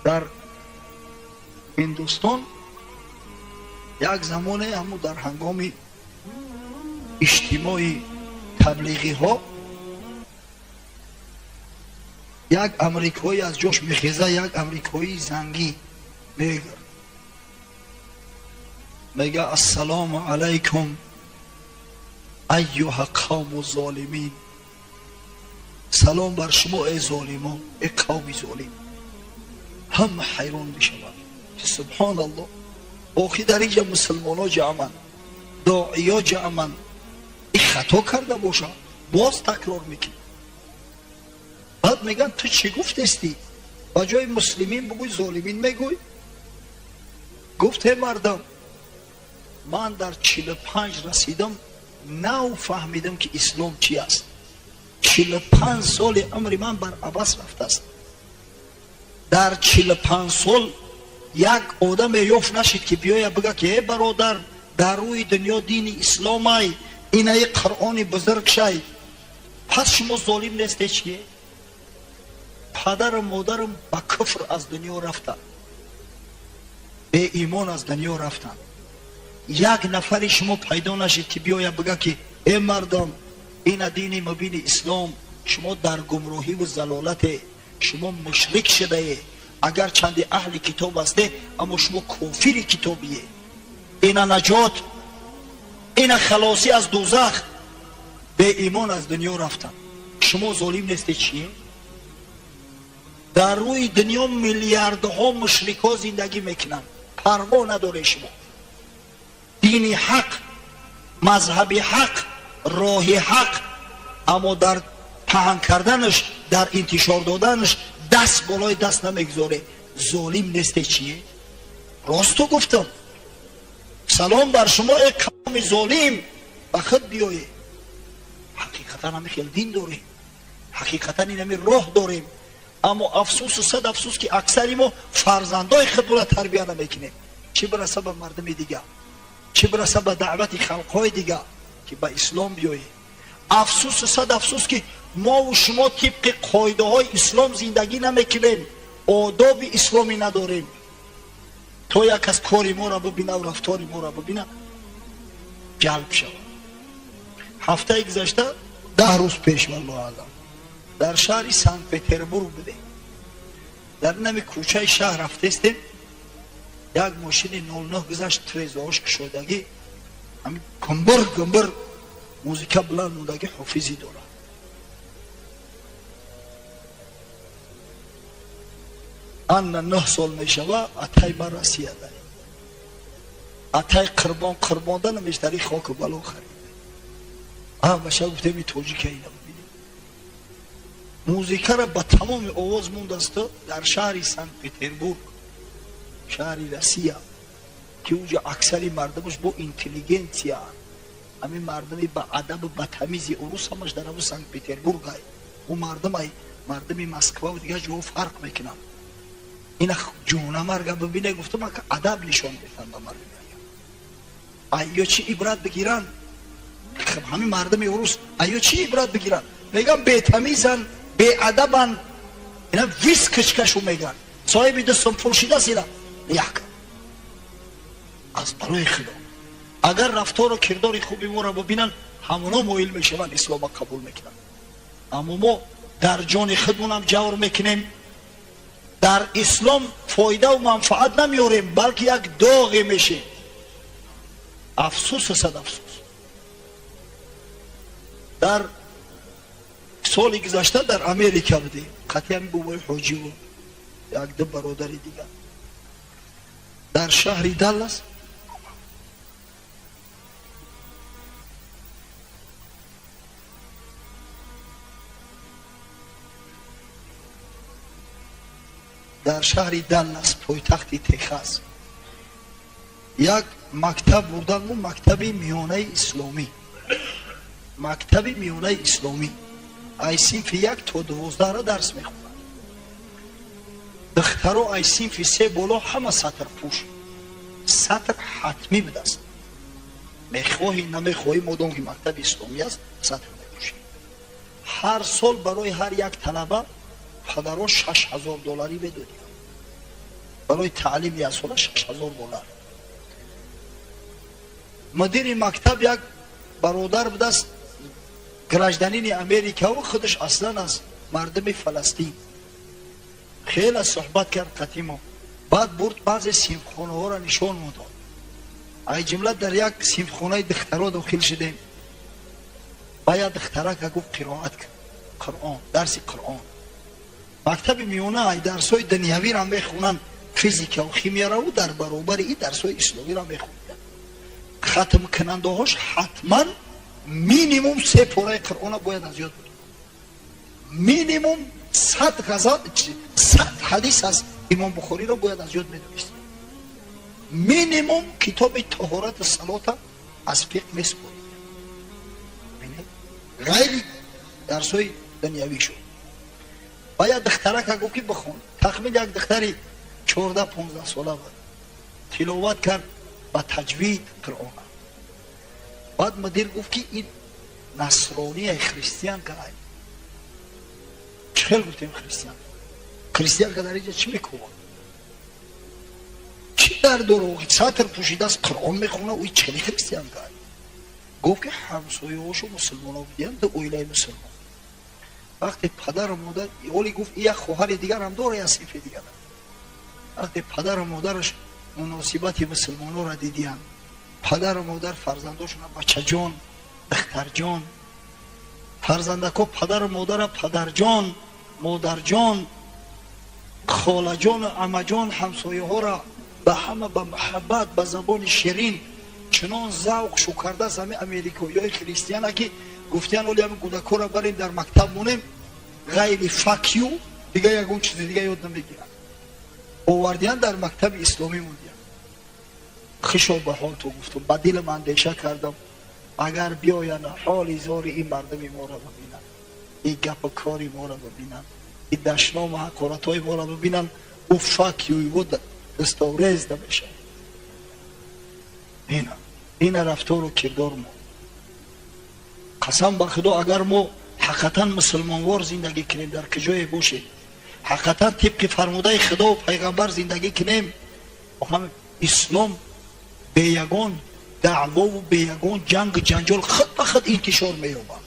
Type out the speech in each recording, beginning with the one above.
Дар Ҳиндустон як замоне ҳамун дар ҳангоми иҷтимои таблиғиҳо як амрикоӣ аз ҷош мехеза, як амрикоии зангӣ мега мега: ассалому алайкум айюҳа қавму золимин, салом бар шумо эй золимон, эй қавми золим. Ҳама ҳайрон мешаванд ки субҳоналлоҳ, охи дар инҷа мусулмоно ҷамъанд, доиё ҷамъанд, ин хато карда бошад, боз такрор мекунад. Баъд мегӯянд: ту чӣ гуфтестӣ? Ба ҷои муслимин бугӯй, золимин мегӯй. Гуфт: эй мардам, ман дар 45 расидам, нав фаҳмидам ки ислом чи аст. 45 соли умри ман бар абас рафтааст. Дар 45 сол як одаме ёфт нашид ки биёя бига ки: эй бародар, дар рӯи дунё дини исломай, инаи Қуръони бузург шай, пас шумо золим несте чие? Падару модарам ба куфр аз дунё рафтанд, беимон аз дунё рафтанд. Як нафари шумо пайдо нашид ки биёя бига ки: эй мардам, ина дини мубини ислом, шумо дар гумроҳиву залолате, шумо мушрик шудае, агар чанде аҳли китоб ҳасте, аммо шумо кофири китобие, ина наҷот, ина халосӣ аз дӯзах, беимон аз дунё рафтанд, шумо золим несте чие? Дар рӯи дунё миллиардҳо мушрикҳо зиндагӣ мекунанд, парво надоре шумо. Дини ҳақ, мазҳаби ҳақ, роҳи ҳақ, аммо дар паҳн карданаш, дар интишор доданаш даст болои даст намегузоре, золим несте чие? Росту гуфтам: салом бар шумо эй қавми золим, ба худ биёед. Ҳақиқатан ҳами хел дин дорем, ҳақиқатан ин ҳами роҳ дорем, аммо афсӯсу сад афсӯс ки аксари мо фарзандои худро тарбия намекунем, чӣ бираса ба мардуми дигар, чӣ бираса ба даъвати халқҳои дигар ки ба ислом биёед. Афсӯсу сад афсӯс ки мову шумо тибқи қоидаҳои ислом зиндагӣ намекунем, одоби исломӣ надорем. То як кас кори моро бибина, рафтори моро бибина, ҷалб шавад. Ҳафтаи гузашта, 10 рӯз пеш, валлоҳу аълам, дар шаҳри Санкт Петербург будем. Дар нами кӯчаи шаҳр рафтестем, як мошини 09 гузашт, трезоаш кушодагӣ, ҳамин гумбир гумбир музика баланд мондагӣ, ҳофизӣ дорад. Анна 9 сол мешава, атай ба Россия дай, атай қирбон қирбонда намештари хоку бало харид. Баша гуфтем: и тоҷика ина бибинем, музикара ба тамоми овоз мондасту. Дар шаҳри Санкт Петербург, шаҳри Россия, ки унҷо аксари мардумаш бо интеллигенсия, ҳамин мардуми ба адабу ба тамизи урус ҳамаш дар ҳамун Санкт Петербург ай. Ӯ мардумай мардуми Москваву дигар ҷоҳо фарқ мекунанд. Ина ҷонамарга бибине, гуфтам, ака адаб нишон метан ба мардуми, айё чӣ ибрат бигиранд? Ҳамин мардуми урус айё чӣ ибрат бигиранд? Меган бетамизан, беадабан, ина вискачкашу меган, соҳиби дустон пул шидаст, ина як аз барои худо. Агар рафтору кирдори хуби моро бибинанд, ҳамоно моил мешаванд, ислома қабул мекунанд. Аммо мо дар ҷони худмонам ҷавр мекунем, дар ислом фоидаву манфаат намеорем, балки як доғе мешем. Афсӯс, сад афсӯс. Дар соли гузашта дар Америка будем, қатъи ҳамин бобои ҳоҷиву як ду бародари дигар, дар шаҳри Даллас. Дар шаҳри Даллас, пойтахти Техас, як мактаб бурданму, мактаби миёнаи исломӣ, мактаби миёнаи исломӣ, ай синфи 1 то 12-ра дарс мехонад. Духтаро ай синфи 3 боло ҳама сатрпӯш, сатр ҳатмӣ будааст. Мехоҳӣ, намехоҳӣ, модом ки мактаби исломӣ аст, сатр мепӯшӣ. Ҳар сол барои ҳар як талаба падаро 6000 долларӣ медодиям. Барои таълими яксола $6000. Мудири мактаб як бародар будааст, гражданини Америкаву худаш аслан аз мардуми Фаластин. Хеле суҳбат кард қатимо. Баъд бурд, баъзе синфхонаҳоро нишон дод. Ай ҷумла дар як синфхонаи духтаро дохил шудем. Ба як духтарака гуфт: «Қироат кун Қуръон, дарси Қуръон». Мактаби миёна ай дарсҳои дунявиро мехонанд, физикаву химияраву дар баробари ин дарсҳои исломиро мехонанд. Хатмкунандаҳош ҳатман минимум се пораи Қуръона бояд аз ёд бидонад, минимум 100 ғазал, 100 ҳадис аз Имом Бухориро бояд аз ёд медонист, минимум китоби тоҳорату салота аз фиқҳ месупорид, ғайри дарсҳои дунявӣ шуд. Ба як духтарака гуфт, ки бихон. Тахмин як духтари 14-15 сола буд. Тиловат кард ба таҷвид Қуръона. Баъд мудир гуфт, ки ин насрония, христианка. Ай чӣ хел гуфтем христиан? Христианка дар инҷа чӣ мекунад? Чӣ дар дора? Сатр пӯшидааст, Қуръон мехонад, ӯ чӣ хели христианка? Гуфт, ки ҳамсояҳошо мусулмоно будиянд, ду оилаи мусулмон. Вақте падару модар оли, гуфт, як хоҳари дигарам дора, як синфи дигар. Вақте падару модараш муносибати мусулмононро дидиянд, падару модар фарзандошона бачаҷон, духтарҷон, фарзандако падару модара падарҷон, модарҷон, холаҷону амаҷон, ҳамсояҳоро ба ҳама ба муҳаббат, ба забони ширин чунон завқ шу кардааст ҳами америкоиёи христиана, ки гуфтиян: «Оли ҳами кӯдакҳоро барем, дар мактаб монем, ғайри fuck you дига ягон чизи дига ёд намегиранд». Овардиян, дар мактаби исломӣ мондиян. Хишо ба ҳол ту, гуфтум, ба дилам андеша кардам: агар биёянд, ҳоли зори ин мардуми моро бибинанд, ин гапу кори моро бибинанд, ин дашному ҳақоратҳои моро бибинанд, ӯ fuck you ӯ дастоврез намешавад. Ина, ина рафтору кирдор мо. Қасам ба Худо, агар мо ҳақиқатан мусулмонвор зиндагӣ кунем, дар куҷое бошем, ҳақиқатан тибқи фармудаи Худову пайғамбар зиндагӣ кунем, ислом беягон даъвову беягон ҷангу ҷанҷол худ ба худ интишор меёбад.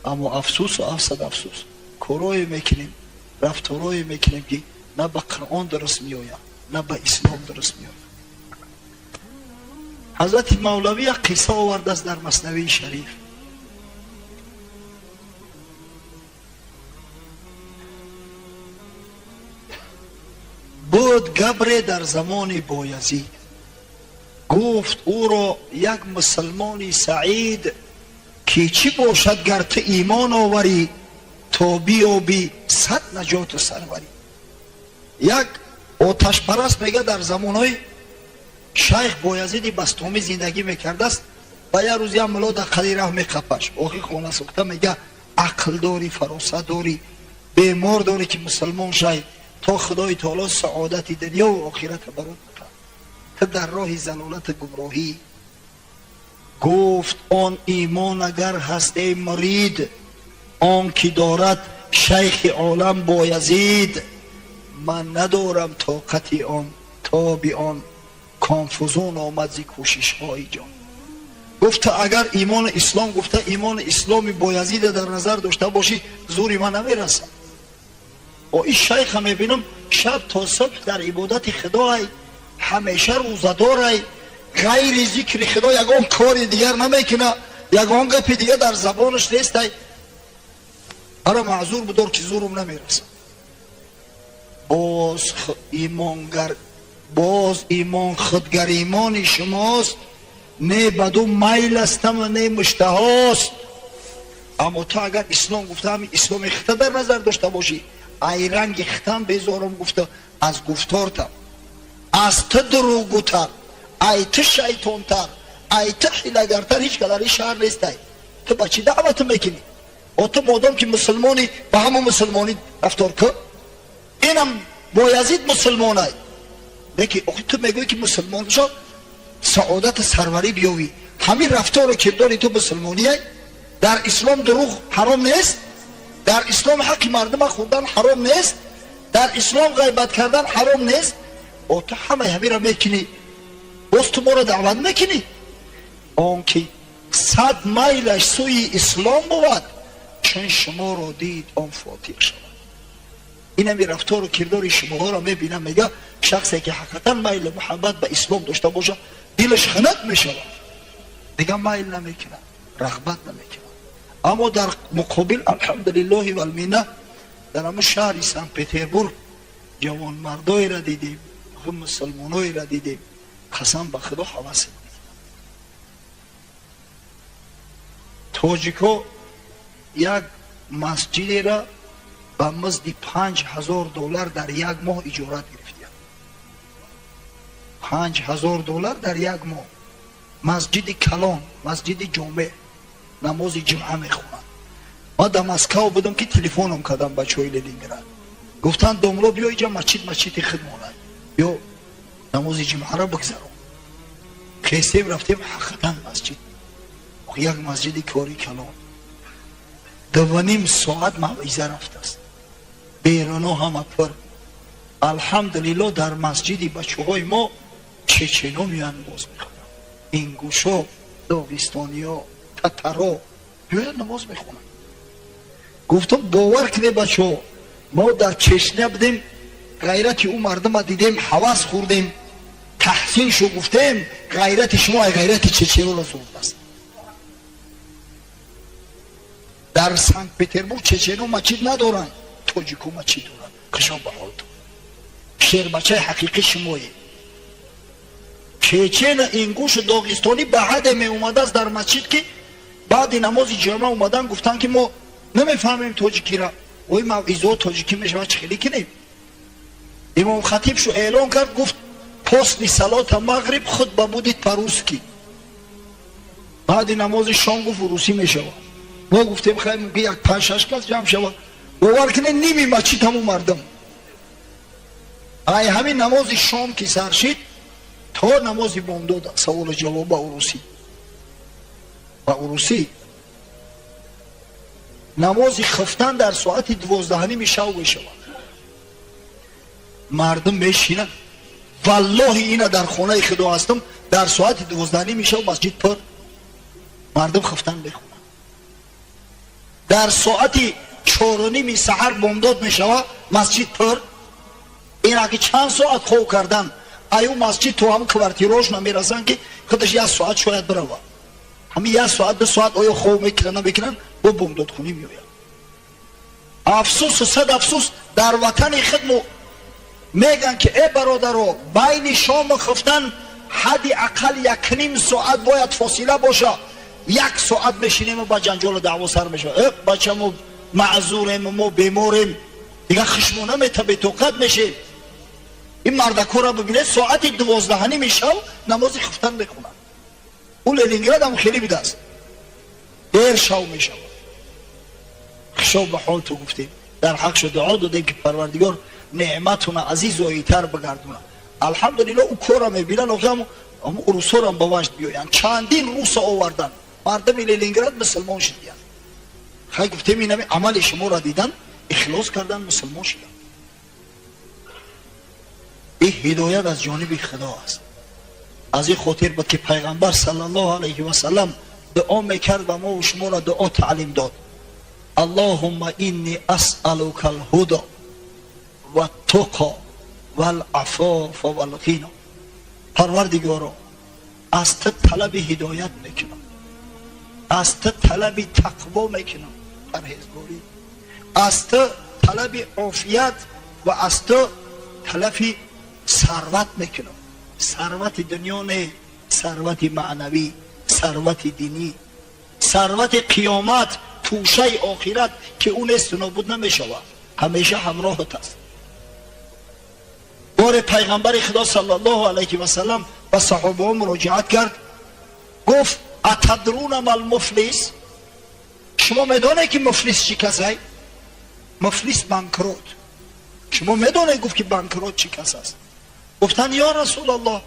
Аммо афсӯсу афсад афсӯс, корое мекунем, рафторое мекунем, ки на ба Қуръон дуруст меояд, на ба ислом дуруст меояд. Ҳазрати Мавлавӣ як қисса овардааст дар Маснавии Шариф. Буд габре дар замони Боязид, гуфт ӯро як мусулмони саид, ки чӣ бошад, гар ту имон оварӣ, то биёбӣ сад наҷоту сарварӣ? Як оташпараст, мега, дар замонҳои шайх Боязиди Бастомӣ зиндагӣ мекардааст. Ба як рӯз як мулло дар қади раҳ меқапаш. Охи хона сӯхта, мега, ақл дорӣ, фаросат дорӣ, бемор дорӣ, ки мусулмон шай, то Худои Таоло саодати дунёву охирата барот бикард. Ту дар роҳи залолату гумроҳӣ. Гуфт: «Он имон агар ҳаст, эй мурид, он ки дорад шайхи олам Боязид, ман надорам тоқати он, тоби он конфузун омад зи кӯшишҳои ҷон». Гуфта: «Агар имони ислом гуфта, имони исломи Боязида дар назар дошта бошӣ, зури ман намерасад. О, ин шайха мебинам, шаб то субҳ дар ибодати Худоай, ҳамеша рӯзадорай, ғайри зикри Худо ягон кори дигар намекуна, ягон гапи дигар дар забонаш нестай. Ара маъзур будор, ки зурум намерасад». Боз имонгар, боз имон худгар имони шумост, не баду майл астам, не муштаҳост. Аммо ту агар ислом гуфта, ҳами исломи хита дар назар дошта бошӣ, ай ранги хитам безорам. Гуфта: «Аз гуфтортам, аз ту дурӯғгӯтар, ай ту шайтонтар, ай ту ҳилагартар ҳеҷ ка дар ин шаҳр нестай. Ту ба чӣ даъвату мекунӣ? О, ту модом ки мусулмонӣ, ба ҳамон мусулмонӣ рафтор кун. Инам Боязид мусулмонай, леки охи ту мегӯӣ, ки мусулмон шо, саодати сарварӣ биёвӣ. Ҳамин рафтору кирдори ту мусулмоние? Дар ислом дурӯғ ҳаром нест? Дар ислом ҳаққи мардума хӯрдан ҳаром нест? Дар ислом ғайбат кардан ҳаром нест?» О, ту ҳамаи ҳамира мекунӣ, боз ту моро даъват мекунӣ? Он ки 100 майлаш сӯи ислом бувад, чун шуморо дид, он фотиҳ шавад. Инами рафтору кирдори шумоҳоро мебинам, мега, шахсе ки ҳақиқатан майлу муҳаббат ба ислом дошта бошад, дилаш хунак мешавад, дигар майл намекунад, рағбат намекунад. Аммо дар муқобил, алҳамдулиллоҳи валминна, дар ҳамун шаҳри Санкт Петербург ҷавонмардоеро дидем, мусулмоноеро дидем, қасам ба Худо, ҳавас. Тоҷико як масҷидеро ба музди $5000 дар як моҳ иҷорат гирифтиянд. $5000 дар як моҳ. Масҷиди калон, масҷиди ҷомеъ, намози ҷумъа мехонанд. Ман дар Москав будам, ки телефоном кардам бачаҳои Ленинград, гуфтанд: «Домло, биё иҷа, масҷид масҷиди худмонад, биё намози ҷумъаро бигзарон». Хестем, рафтем, ҳақиқатан масҷид як масҷиди кори калон. 2.5 соат мавъиза рафтааст, беруно ҳама пур. Алҳамдулилло, дар масҷиди бачаҳои мо чечено меоянд, намоз мехонанд, ингушо, доғистониё, татаро биёянд, намоз мехонанд. Гуфтам: «Бовар кунед, бачаҳо, мо дар Чечня будем, ғайрати ӯ мардума дидем, ҳавас хӯрдем, таҳсин шу, гуфтем, ғайрати шумо ай ғайрати чеченоро зуд аст». Дар Санкт Петербург чечено масҷид надоранд, тоҷико масҷид доранд. Хушо ба ҳолтон, шербачаи ҳақиқӣ шумое. Чечена, ингушу доғистонӣ ба ҳаде меомадааст дар масҷид, ки баъди намози ҷамъа омадан, гуфтанд, ки мо намефаҳмем тоҷикира, ой, мавъизао тоҷикӣ мешавад, чӣ хеле кунем? Имомхатиб шу эълон кард, гуфт: «После салота мағриб хутба будет по-русски». Баъди намози шом, гуфт, русӣ мешавад. Мо гуфтем: хай, мумкин як панҷ шаш кас ҷамъ шавад. Бовар кунед, ними масҷид ҳамун мардум. Ай ҳамин намози шом ки сар шид то намози бомдод, саволу ҷавоб ба урусӣ, ба урусӣ. Намози хифтан дар соати 12:30 шав мешавад, мардум мешинанд. Валлоҳи, ина дар хонаи Худо ҳастам, дар соати 12:30 шав масҷид пур, мардум хифтан мехонанд. Дар соати 4:30 саҳар бомдод мешавад, масҷид пур. Ина ки чанд соат хоб кардан, аю масҷид то ҳамн квартираош намерасанд, ки худаш як соат шояд бирава. Ҳамин як соат, 2 соат оё хоб мекунанд, намекунанд, бо бомдодхунӣ меояд. Афсусу сад афсус, дар ватани худмо мегӯянд, ки э бародаро, байни шому хифтан ҳадди ақал 1.5 соат бояд фосила боша. Як соат мешинему ба ҷанҷолу даъво сар мешавад: «Э бача, мо маъзурем, мо беморем, дигар хишмо намета, бетоқат мешем». Ин мардакора бибинед, соати 12:30 шав намози хифтан мехонанд. Ӯ Ленинградам хеле бидааст, дер шав мешавад. Хишоб ба ҳол ту, гуфтем, дар ҳақшо дуо додем, ки Парвардигор неъматуна азизоитар бигардона. Алҳамдулилло, ӯ кора мебинанд, охи урусорам ба ваҷд биёянд. Чандин руса овардан, мардами Ленинград мусулмон шудиянд. Хай, гуфтем, инами амали шуморо дидан, ихлос кардан, мусулмон шуданд. Ин ҳидоят аз ҷониби Худо аст. Аз ин хотир буд, ки Пайғамбар саллаллоҳу алайҳи васалам дуо мекард ва мо шуморо дуо таълим дод: «Аллоҳумма инни асъалука алҳудо ваттуқо валафофа валғино». Парвардигоро, аз ту талаби ҳидоят мекунам, аз ту талаби тақво мекунам, парҳезгорӣ, аз ту талаби офият ва аз ту талаби сарват мекунам. Сарвати дунё не, сарвати маънавӣ, сарвати динӣ, сарвати қиёмат, тӯшаи охират, ки ӯ несту нобуд намешавад, ҳамеша ҳамроҳат аст. Боре Пайғамбари Худо саллаллоҳу алайҳи васалам ба саҳобаҳо муроҷиат кард, гуфт: «Атадруна мал муфлис?» Шумо медонед, ки муфлис чӣ касай? Муфлис, банкрот. Шумо медонед, гуфт, ки банкрот чӣ кас аст? Гуфтанд: «Ё Расулаллоҳ,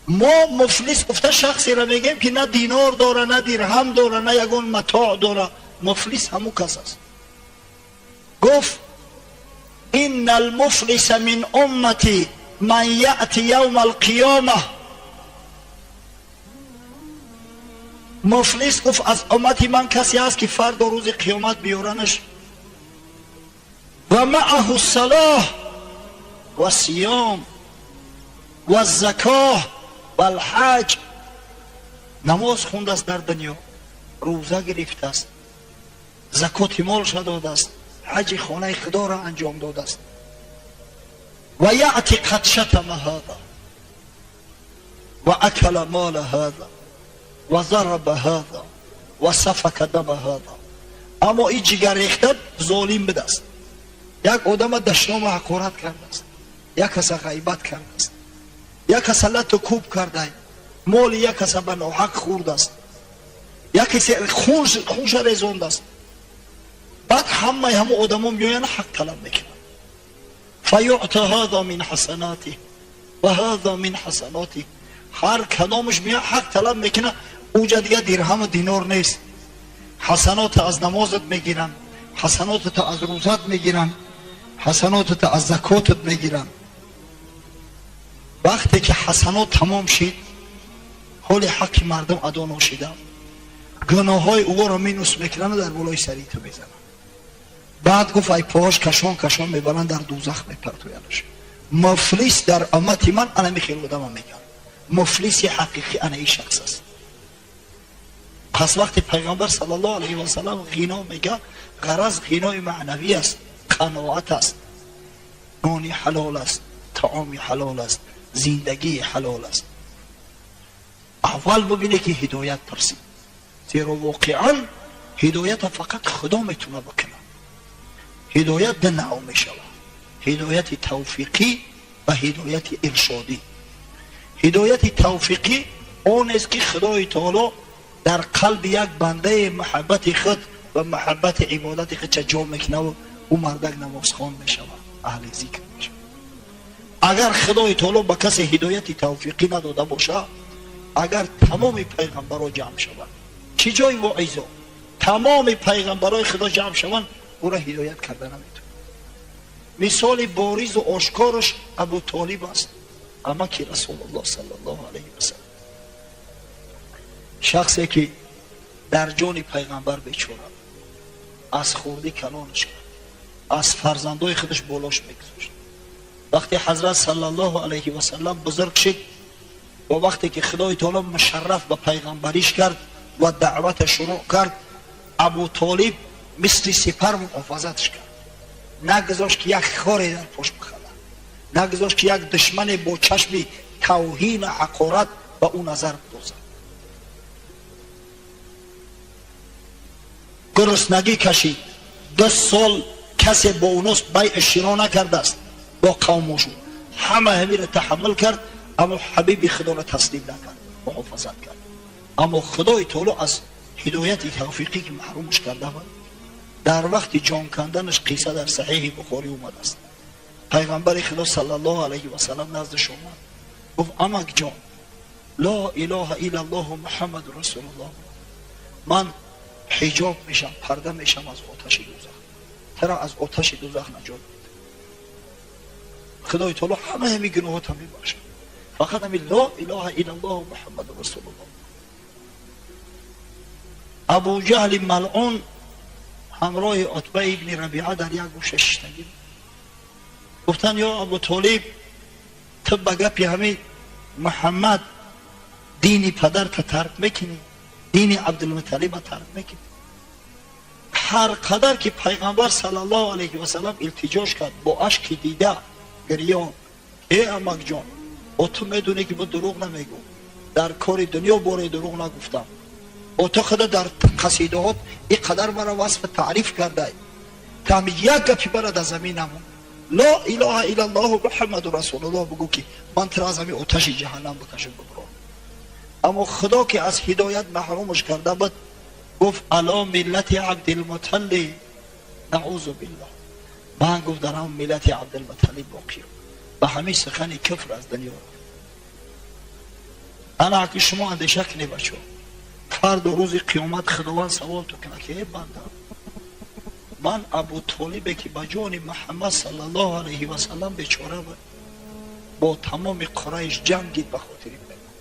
мо муфлис гуфта шахсеро мегӯем, ки на динор дора, на дирҳам дора, на ягон матоъ дора. Муфлис ҳамун кас аст». Гуфт: إن المفلس من أمتي من يأتي يوم القيامة. مفلس گفت از امتی من کسی هست که فردا روز قیامت بیارنش و معه الصلاة و الصیام و الزکاه و الحج. نماز خوند است در دنیا، روزه گرفته است، زکات مالش داده است، حج خانه خدا را انجام داده است. و یأتی قد شتم هذا و اکل مال هذا و ضرب هذا و سفک دم هذا. اما این جگر ریخته ظالم بوده است، یک آدم دشنام و حقارت کرده است، یک کس غیبت کرده است، یک کس لط و کوب کرده، مال یک کس به ناحق خورده است، یک کسی خونش ریزانده است. بعد همه همه آدما میآیند حق طلب میکنند. فیعطی هذا من حسناته و هذا من حسناته. هر کدامش میاد حق طلب میکنه، اونجا دیگه درهم و دینار نیست. حسنات از نمازت میگیرن، حسناتت از روزت میگیرن، حسناتت از زکاتت میگیرن. وقتی که حسنات تمام شد، حال حق مردم ادا نشده، گناه‌های او را مینوس میکنن و در بالای سری تو میزنن. بعد گفت ای پاهاش کشان کشان میبرن در دوزخ میپرتوینش. مفلس در امت من انا میخیل آدم میگن مفلس حقیقی انا این شخص است. پس وقتی پیغمبر صلی الله علیه و سلم غنا میگه، غرض غنای معنوی است، قناعت است، نانی حلال است، طعام حلال است، زندگی حلال است. اول ببینه که هدایت پرسید، زیرا واقعا هدایت فقط خدا میتونه بکنه. هدایت دو نوع میشود، هدایت توفیقی و هدایت ارشادی. هدایت توفیقی آن است که خدای تعالی در قلب یک بنده محبت خود و محبت عبادت خود جا میکنه و او مردک نمازخوان میشود، اهل ذکر میشود. اگر خدای تعالی به کسی هدایت توفیقی نداده باشه، اگر تمام پیغمبرها جمع شوند، چه جای واعظا، تمام پیغمبرای خدا جمع شوند، او را هدایت کرده نمیتونه. مثال بارز و آشکارش ابو طالب است، عمک رسول الله صلی الله علیه و سلم، شخصی که در جان پیغمبر بیچاره از خوردی کلانش کرد، از فرزندای خودش بالاش میگذاشت. وقتی حضرت صلی الله علیه و سلم بزرگ شد و وقتی که خدای تعالی مشرف به پیغمبریش کرد و دعوت شروع کرد، ابو طالب مثل سپر محافظتش کرد، نگذاشت که یک خاری در پشت بخوره، نگذاشت که یک دشمن با چشم توهین و حقارت به او نظر بدوزد. گرسنگی کشید، 2 سال کسی با اوناس بیع شراء نکرده است با قومشون، همه همین را تحمل کرد، اما حبیب خدا را تسلیم نکرد، محافظت کرد. اما خدای تعالی از هدایت توفیقی که محرومش کرده بود، در وقت جان کندنش قصه در صحیح بخاری اومده است. پیغمبر خدا صلی الله علیه و سلم نزدش اومد، گفت عمک جان، لا اله الا الله محمد رسول الله، من حجاب میشم، پرده میشم از آتش دوزخ، ترا از آتش دوزخ نجات میده. خدای تعالی همه همین گناهات هم میبخشه، فقط همین لا اله الا الله محمد رسول الله. ابو جهل ملعون همراه عتبه ابن ربیعه در یک گوشه شیشتگی گفتن یا ابو طالب، تو به گپی همین محمد دین پدر تا ترک میکنی، دین عبدالمطلب ترک میکنی. هر قدر که پیغمبر صلی الله علیه و سلم التجاش کرد با اشک دیده گریان، ای عمک جان، او تو میدونی که با دروغ نمیگو، در کار دنیا باره دروغ نگفتم، او تو خدا در قصیده هات این قدر مرا وصف تعریف کرده، تا همی یک گپی برا در زمین همون لا اله الا الله محمد رسول الله بگو که من تر از همین آتش جهنم بکشم ببرم. اما خدا که از هدایت محرومش کرده بود، گفت علی ملت عبدالمطلب نعوذ بالله، من گفت در هم ملت عبدالمطلب باقیم، به همین سخن کفر از دنیا رفت. انا که شما اندیشه کنی بچه، فردا روز قیامت خداوند سوال تو کنه که ای بنده، Ман Абу Толибе ки ба ҷони Муҳаммад саллаллоҳу алайҳи васаллам бечора буд, бо тамоми Қурайш ҷангид ба хотири пайғамбар,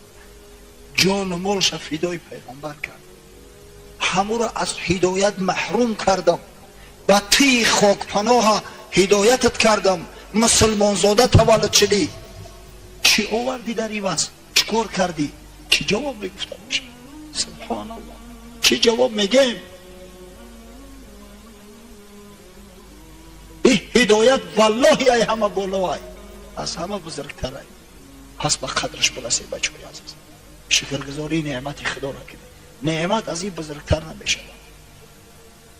ҷону молша фидои пайғамбар кард, ҳамуро аз ҳидоят маҳрум кардам, ба тии хокпаноҳа ҳидоятат кардам, мусулмонзода таваллуд шудӣ, чӣ овардӣ дар иваз? Чӣ кор кардӣ? Чӣ ҷавоб мегуфта бошам? Субҳоналлоҳ, чӣ ҷавоб мегӯем? Ин ҳидоят валлоҳи ай ҳама болоай, аз ҳама бузургтарай. Пас ба қадраш бирасед, бачаҳои азиз. Шукргузории неъмати худоро кунед. Неъмат аз ин бузургтар намешавад.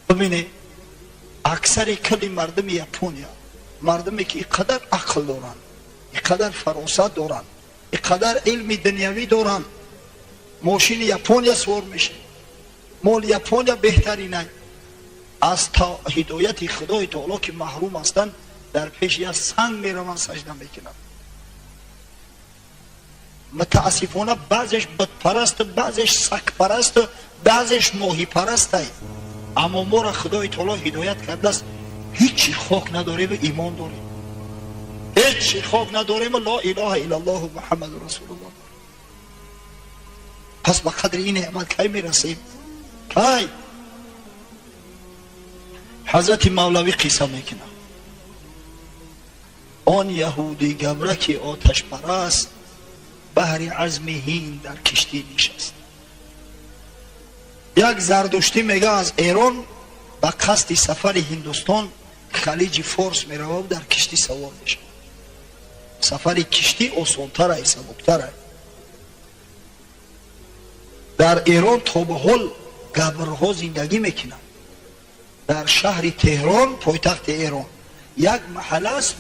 Бибинед, аксари кулли мардуми Япония, мардуме ки иқадар ақл доранд, иқадар фаросат доранд, иқадар илми дунявӣ доранд, мошини Япония сувор мешавад, моли Япония беҳтаринай, аз ҳидояти Худои Таоло ки маҳрум ҳастанд, дар пеши як санг мераванд, сажда мекунанд. Мутаассифона баъзеш бутпараст, баъзеш сагпараст, баъзеш моҳипарастай. Аммо моро Худои Таоло ҳидоят кардааст, ҳеҷ хок надорем, имон дорем, ҳеҷ хок надорем, ло илаҳа иллаллоҳу муҳаммаду расулуллоҳ. Пас ба қадри ин неъмат кай мерасем? Кай? Ҳазрати Мавлавӣ қисса мекунад. Он яҳуди габра ки оташпараст, баҳри азми ҳинд дар киштӣ нишаст. Як зардуштӣ мега аз Эрон ба қасди сафари Ҳиндустон Халиҷи Форс меравад, дар киштӣ савор мешавад. Сафари киштӣ осонтарай, сабуктарай. Дар Эрон то ба ҳол габрҳо зиндагӣ мекунанд. Дар шаҳри Теҳрон, пойтахти Эрон, як маҳалла аст,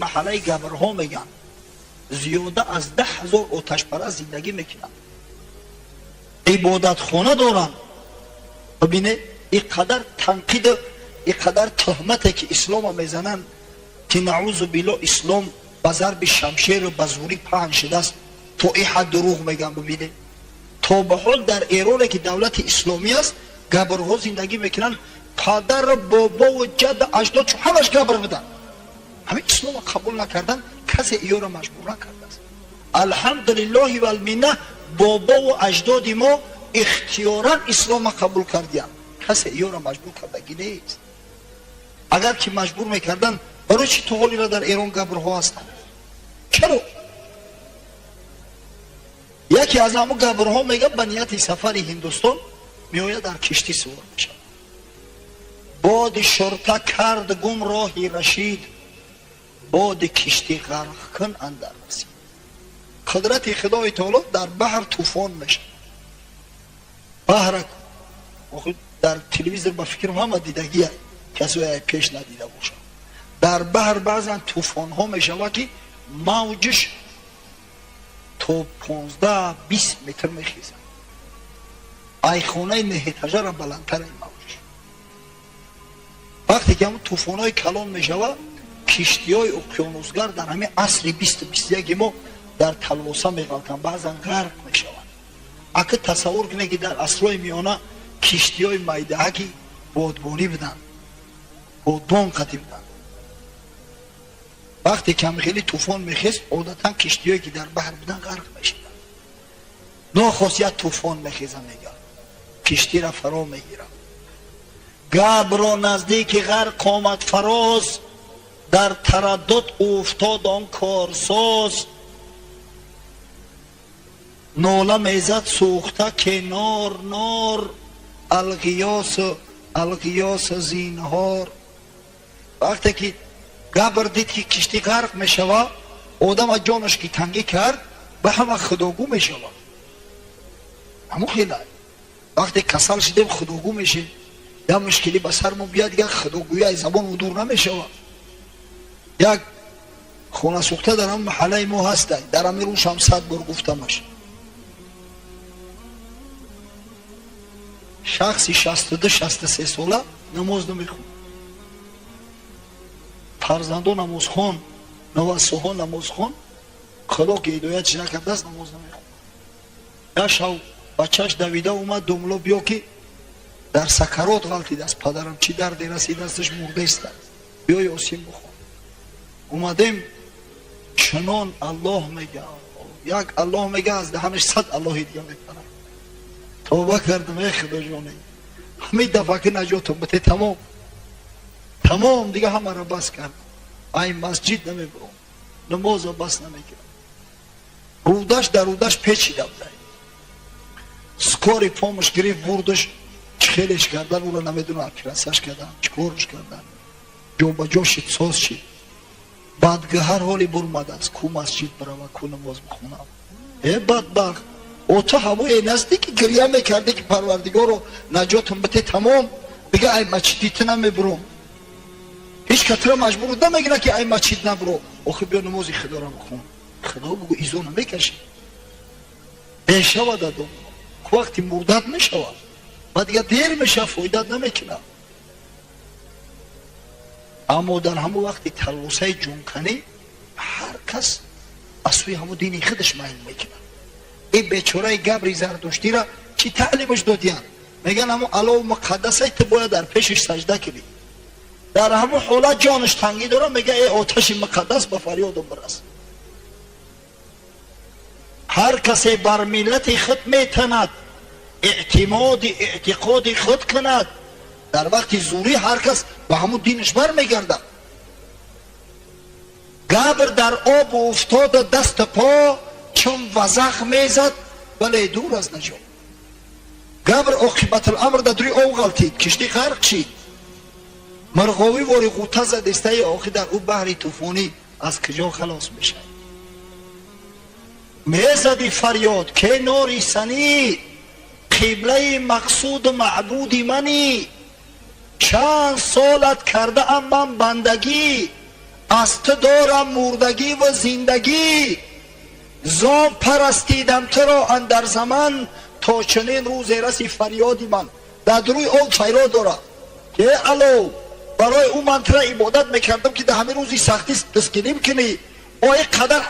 маҳаллаи габрҳо мегӯянд. Зиёда аз 10,000 оташпараст зиндагӣ мекунанд. Ибодатхона доранд. Бибинед, иқадар танқид, иқадар туҳмате ки ислома мезананд, ки наъузу биллоҳ ислом ба зарби шамшеру ба зӯрӣ паҳн шудааст, то ин ҳад дурӯғ мегӯянд. Бибинед, то ба ҳол дар Эроне ки давлати исломӣ аст, габрҳо зиндагӣ мекунанд. Падару бобову ҷадду аҷдод ҳамаш габр буданд. Ҳамин ислома қабул накардан, касе иёро маҷбур накардааст. Алҳамдулиллоҳи валминна, бобову аҷдоди мо ихтиёран ислома қабул кардиянд, касе иёро маҷбур кардагӣ нест. Агар ки маҷбур мекарданд, барои чӣ то ҳолира дар Эрон габрҳо ҳастанд? Чаро? Яке аз ҳамун габрҳо мега ба нияти сафари Ҳиндустон меояд, дар киштӣ сувор мешавад. Боди шурта кард гум роҳи рашид, боди киштӣ ғарқ кун андар расид. Қудрати Худои Таоло, дар баҳр тӯфон мешавад. Баҳра дар телевизор ба фикрам ҳама дидагия, касое пеш надида бошад. Дар баҳр баъзан тӯфонҳо мешавад, ки мавҷиш то 15-20 метр мехезад. Айхонаи неҳетажара баландтар ин мавҷиш. Вақте ки ҳамун тӯфонҳои калон мешавад, киштиҳои уқёнусгар дар ҳамин асри 20-21 мо дар талвоса меғалтанд, баъзан ғарқ мешаванд. Ака тасаввур кунед, ки дар асрҳои миёна киштиҳои майдааки бодбонӣ буданд, бодбон қатӣ буданд. Вақте ки хеле тӯфон мехест, одатан киштиҳое ки дар баҳр буданд ғарқ мешуданд. Нохост як тӯфон мехеза, мега киштиро фаро мегирад. Габро наздики ғарқ омад фароз, дар тараддуд уфтод он корсоз. Нола мезад сӯхта ке нор нор, алғиёсу алғиёс зинҳор. Вақте ки габр дид, ки киштӣ ғарқ мешавад, одам аз ҷонаш ки тангӣ кард, ба ҳама худогӯ мешавад. Ҳамун хела вақте касал шидем, худогӯ мешем, як мушкилӣ ба сармо биёд, дигар худогӯӣ аз забон дур намешавад. Як хонасӯхта дар ҳам маҳаллаи мо ҳастай, дар ҳамин рӯшам 100 бор гуфтамаш. Шахси 62-63 сола намоз намехонад. Фарзандо намозхон, навасоҳо намозхон, Худо ки ҳидоятш накардааст, намоз намехонад. Як шав бачаш давида омад: «Домло, биё, ки Дар сакарот ғалтидааст падарам, чӣ дарде расидасташ, мурдест. Биё Ёсин бихон. Омадем, чунон Аллоҳ мега, як Аллоҳ мега, аз даҳанаш 100 Аллоҳи дига мепарад. Тавба кардам, эй Худоҷоне, ҳамин дафъа ки наҷотам бите, тамом тамом, дига ҳамаро бас кардам. Ай масҷид намебурам, намозо бас намекунам. Рудаш дар рудаш печида будай. Скорый помощь гирифт, бурдаш, чӣ хелеш кардан, ӯро намедонам, оператсияш кардан, чӣ корш кардан, ҷобаҷо шид, соз шид. Бадгаҳар ҳоли бурмадааст, ку масҷид барава, ку намоз бихонам. Э бадбахт, о ту ҳавое наздики гирья мекардӣ, ки Парвардигоро наҷотам бите, тамом, дига ай масҷиди ту намебуром. Ҳеҷ ка туро маҷбур намегирад, ки ай масҷид набуро. Охи биё намози Худоро бихон, Худо бугӯ, изо намекашӣ. Мешавад адо, вақти мурдат мешавад, ва дига дер мешавад, фоидат намекунад. Аммо дар ҳамон вақти талвосаи ҷонканӣ ҳар кас аз сӯи ҳамон дини худаш майл мекунад. Ин бечораи габри зардуштира чӣ таълимаш додиянд? Мегӯянд, ҳамон алов муқаддасай, ту бояд дар пешаш сажда кунӣ. Дар ҳамон ҳолат ҷонаш тангӣ дорад, мега: э оташи муқаддас, ба фарёдам бирас. Ҳар касе бар миллати худ метанад, эътимоди эътиқоди худ кунад. Дар вақти зурӣ ҳар кас ба ҳамун динаш бармегардад. Габр дар об уфтода, дасту по чун вазақ мезад, вале дур аз наҷот. Габр оқибатуламр дар дури об ғалтид, киштӣ ғарқ шид. Мурғовӣ вори ғута задистаи, охи дар ӯ баҳри тӯфонӣ аз куҷо халос мешавад? Мезади фарёд, ке нори санӣ, қиблаи мақсуду маъбуди манӣ. Чанд солат кардаам ман бандагӣ, аз ту дорам мурдагӣ ва зиндагӣ. Зон парастидам туро андар заман, то чунин рӯзе раси фарёди ман. Дар рӯи об фарёд дорад, ке алов, барои ӯ ман тура ибодат мекардам, ки дар ҳамин рӯзи сахтӣ дастгирим кунӣ. О ин қадар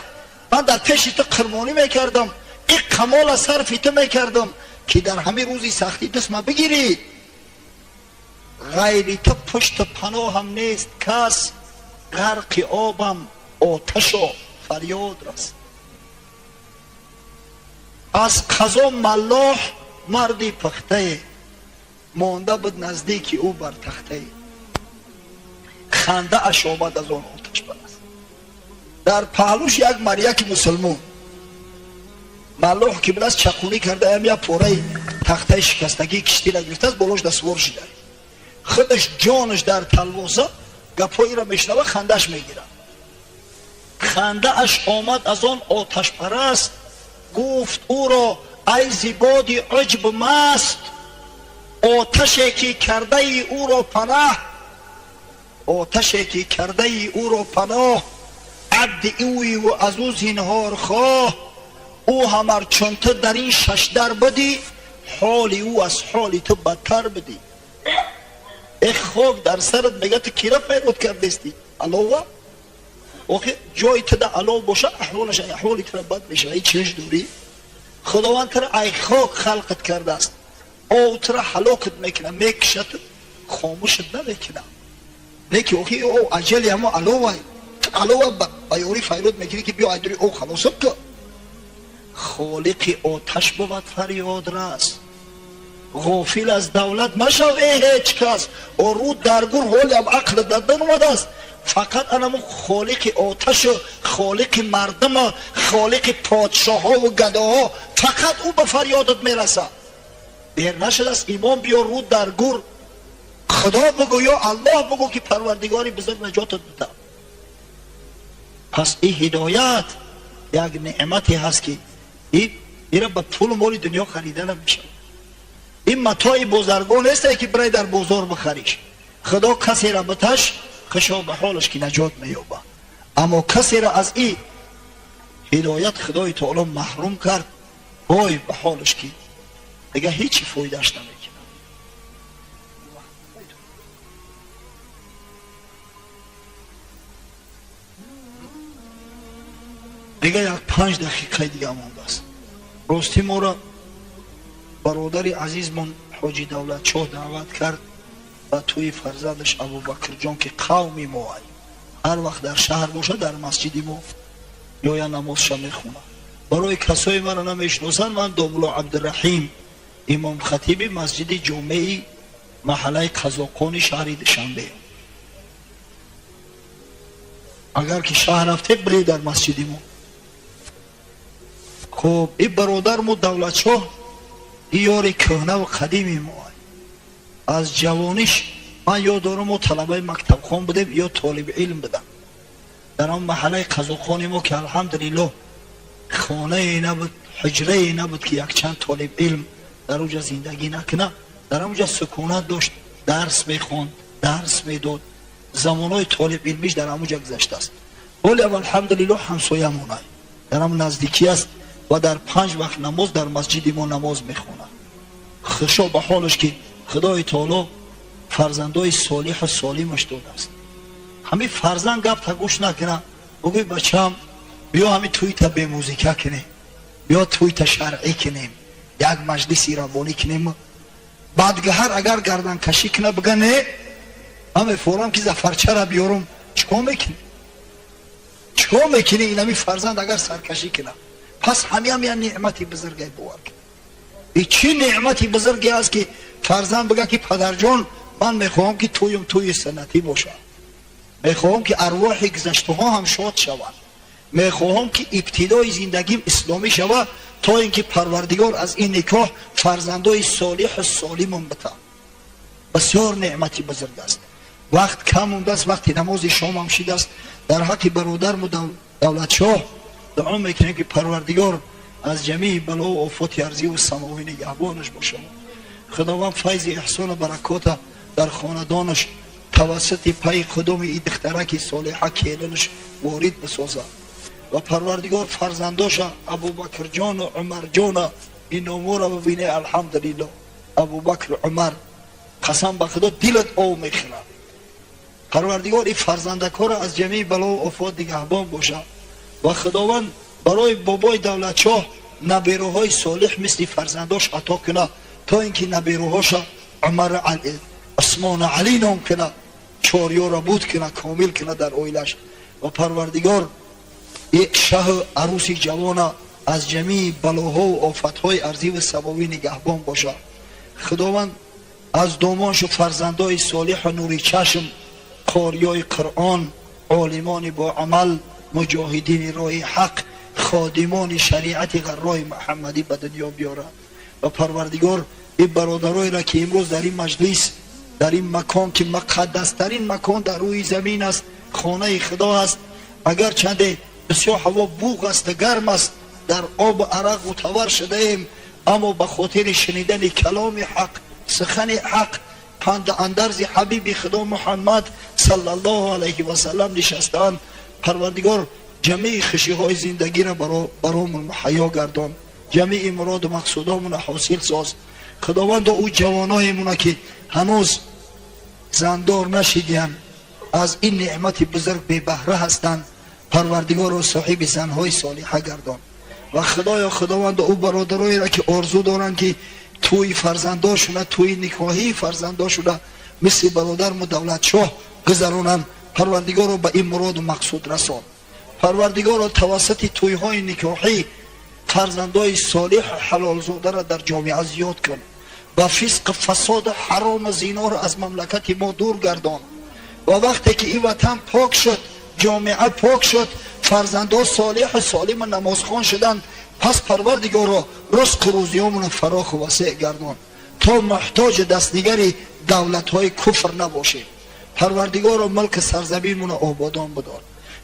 ман дар пеши ту қурбонӣ мекардам, ин камола сарфи ту мекардам, ки дар ҳамин рӯзи сахтӣ дастма бигирӣ. Ғайри ту пушту паноҳам нест кас, ғарқи обам, оташо, фарёд рас. Аз қазо маллоҳ марди пухтае монда буд наздики ӯ бар тахтае. Хандааш омад аз он оташпараст. Дар паҳлӯш як маряки мусулмон. Маллоҳ ки будааст, чақунӣ кардаам, як пораи тахтаи шикастагии киштира гирифтааст, болош даствор шида. Худаш ҷонаш дар талвоса, гапҳоиро мешунава, хандааш мегирад. Хандааш омад аз он оташпараст, гуфт ӯро: ай зибоди уҷб маст, оташе ки кардаи ӯро панаҳ, оташе ки кардаи ӯро паноҳ, абди ӯиву аз ӯ зинҳорхоҳ. Ӯ ҳамар чун ту дар ин шашдар будӣ, ҳоли ӯ аз ҳоли ту бадтар будӣ. Э хок дар сарат, мега ту кира файрод кардести? Алова? Охи ҷои ту да алов боша, аҳволаш аҳволи тура бад мешава. Ҳеҷ чиш дорӣ? Худованд тура ай хок халқат кардааст, ов тура ҳалокат мекунад, мекушад, хомӯшат намекунад. Леки охи ов аҷали ҳамо аловай. Алова ба ёрӣ файрод мекунӣ, ки биё айдури ов халосам ку. Холиқи оташ бувад фарёд рас, ғофил аз давлат машав, э ҳеҷ кас. О рӯ дар гур ҳолиам ақл дадан омадааст. Фақат анамо холиқи оташу холиқи мардуму холиқи подшоҳову гадоҳо, фақат ӯ ба фарёдат мерасад. Дер нашудааст, имон биё, рӯ дар гур Худо бугӯ, ё Аллоҳ бугӯ, ки Парвардигори бузург наҷотат бида. Пас ин ҳидоят як неъмате ҳаст, ки ира ба пулу моли дунё харида намешавад. Ин матои бозаргон несте, ки бирай дар бозор бихариш. Худо касера биташ, хушо ба ҳолаш, ки наҷот меёбад. Аммо касера аз ин ҳидоят Худои таоло маҳрум кард, вой ба ҳолаш, ки дигар ҳечи фоидааш намекунад. Дигар як 5 дақиқаи дига мондааст. Ростӣ, моро бародари азизмон Ҳоҷи Давлатшоҳ даъват кард ба тӯи фарзандаш Абубакрҷон, ки қавми мо ай. Ҳар вақт дар шаҳр бошад, дар масҷиди мо ё намозша мехонад. Барои касое маро намешиносанд, ман Домулло Абдураҳим, имомхатиби масҷиди ҷомеи маҳаллаи Қазоқони шаҳри Душанбе. Агар ки шаҳр рафтед, биред дар масҷиди мо. Хуб, и бародармо Давлатшоҳ и ёри кӯҳнаву қадими мо. Аз ҷавониш ман ёд дорам, мо талабаи мактабхон будем ё толиби илм будам. Дар он маҳаллаи Қазоқони мо, ки алҳамдулиллоҳ хонае набуд, ҳуҷрае набуд, ки якчанд толиб илм дар онҷа зиндагӣ накунад, дар онҷа сукунат дошт, дарс мехонд, дарс медод. Замонҳои толибилмиш дар ҳамонҷа гузаштааст. Ҳолиам алҳамдулиллоҳ ҳамсоямонай, дар ҳам наздикӣ аст ва дар 5 вақт намоз дар масҷиди мо намоз мехонад. Хушо ба ҳолаш, ки Худои таоло фарзандои солиҳу солимаш додааст. Ҳамин фарзанд гапта гӯш накунад, бугӯй: «Бачам, биё, ҳамин тӯйта бемузика кунем, биё, тӯйта шаръӣ кунем, як маҷлиси равонӣ кунем», бадгаҳар агар гарданкашӣ кунад, бига: «Не, ман мефорам, ки зафарчара биёрам», чикор мекунӣ? Чикор мекунӣ? Инами фарзанд агар саркашӣ кунад, пас ҳамиам як неъмати бузургай, бовар кун. И чӣ неъмати бузурге аст, ки фарзанд бига, ки: «Падарҷон, ман мехоҳам, ки тӯюм тӯи суннатӣ бошад, мехоҳам, ки арвоҳи гузаштаҳо ҳам шод шаванд, мехоҳам, ки ибтидои зиндагим исломӣ шавад, то ин ки Парвардигор аз ин никоҳ фарзандои солиҳу солимум бита». Бисёр неъмати бузург аст. Вақт кам мондааст, вақти намози шомам шидааст. Дар ҳаққи бародарму Давлатшоҳ дуо мекунем, ки Парвардигор аз ҷамии балову офоти арзиву самовӣ нигаҳбонаш бошад. Худованд файзи эҳсону баракота дар хонадонаш тавассути пайи қудуми и духтараки солиҳа, келинаш, ворид бисозад ва Парвардигор фарзандоша Абубакрҷону Умарҷона, ин номора бибине, алҳамдулилло, Абубакр, Умар, қасам ба Худо, дилат ов мехӯрад. Парвардигор ин фарзандакҳоро аз ҷамии балову офот нигаҳбон бошад ва Худованд барои бобои Давлатшоҳ набераҳои солиҳ мисли фарзандош ато кунад, то ин ки набераҳоша Умар, Усмону Алӣ ном кунад, чорёра буд кунад, комил кунад дар оилаш. Ва Парвардигор шаҳу аруси ҷавона аз ҷамии балоҳову офатҳои арзиву самовӣ нигаҳбон бошад. Худованд аз домоншу фарзандои солиҳу нури чашм, қориёи Қуръон, олимони боамал, муҷоҳидини роҳи ҳақ, ходимони шариати ғаррои Муҳаммадӣ ба дунё биёрад. Ва Парвардигор ин бародароеро, ки имрӯз дар ин маҷлис, дар ин макон, ки муқаддастарин макон дар рӯи замин аст, хонаи Худо аст, агар чанде бисёр ҳаво буғ аст, гарм аст, дар обу арақ мутавар шудаем, аммо ба хотири шунидани каломи ҳақ, сухани ҳақ, панду андарзи ҳабиби Худо Муҳаммад саллаллоҳу алайҳи васаллам нишастаанд. Парвардигор ҷамии хушиҳои зиндагиро баромон муҳайё гардон, ҷамии муроду мақсудомона ҳосил соз. Худовандо, ӯ ҷавоноемона, ки ҳанӯз зандор нашидиянд, аз ин неъмати бузург бебаҳра ҳастанд, Парвардигорро соҳиби занҳои солиҳа гардон. Ва Худоё, Худовандо, ӯ бародароеро, ки орзу доранд, ки тӯи фарзандошуна, тӯи никоҳии фарзандошуна мисли бародарму Давлатшоҳ гузаронанд, Парвардигоро ба ин муроду мақсуд расон. Парвардигоро, тавассути тӯйҳои никоҳӣ фарзандои солиҳу ҳалолзодаро дар ҷомеа зиёд кун ва фисқу фасоду ҳарому зиноро аз мамлакати мо дур гардон. Ва вақте ки ин ватан пок шуд, ҷомеа пок шуд, фарзандо солиҳу солиму намозхон шуданд, пас Парвардигоро ризқу рӯзиёмонро фароху васеъ гардон, то муҳтоҷи дастнигари давлатҳои куфр набошем. Парвардигоро, мулки сарзаминмонро ободон бидор.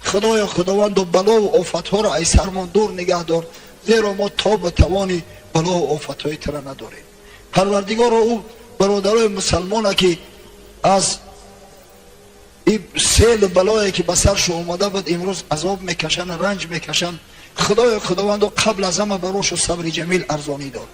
Худоё, Худованду, балову офатҳоро аз сармон дур нигаҳ дор, зеро мо тобу тавони балову офатҳои тура надорем. Парвардигоро, ӯ бародарои мусалмона, ки аз селу балое, ки ба саршо омада буд, имрӯз азоб мекашанд, ранҷ мекашанд, Худоё, Худовандо, қабл аз ҳама барошу сабри ҷамил арзонӣ дор.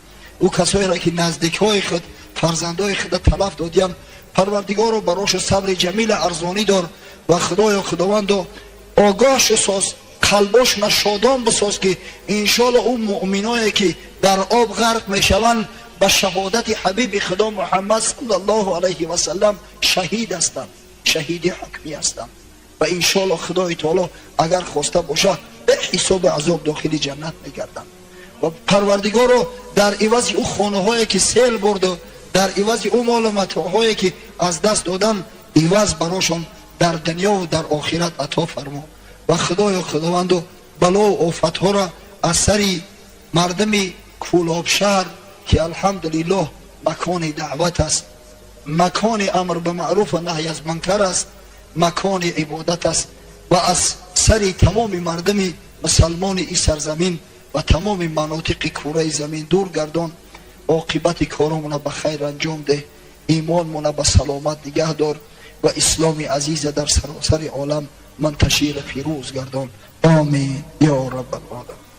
Ӯ касоеро, ки наздикҳои худ, фарзандои худа талаф додиянд, Парвардигоро барошу сабри ҷамила арзонӣ дор. Ва Худоё, Худовандо, огоҳшу соз, қалбошона шодон бисоз, ки иншоалло ӯ муъминое, ки дар об ғарқ мешаванд, Ба шаҳодати ҳабиби Худо Муҳаммад саллаллоҳу алайҳи васаллам шаҳид ҳастанд, шаҳиди ҳукмӣ ҳастанд ва иншоалло Худои Таоло агар хоста бошад, беҳисоби азоб дохили ҷаннат мегарданд. Ва Парвардигоро, дар ивази ӯ хонаҳое ки сел бурду, дар ивази ӯ молу матоъҳое ки аз даст додан, иваз барошон дар дунёву дар охират ато фармо. Ва Худоё Худованду, балову офатҳоро аз сари мардуми Кӯлобшаҳр, ки алҳамдулиллоҳ макони даъват аст, макони амр ба маъруф ва наҳй аз мункар аст, макони ибодат аст, ва аз сари тамоми мардуми мусалмони ин сарзамин ва тамоми манотиқи кураи замин дур гардон. Оқибати коромона ба хайр анҷом деҳ, имонмона ба саломат нигаҳ дор ва исломи азиза дар саросари олам манташира пирӯз гардон. Омин ё раббал оламин.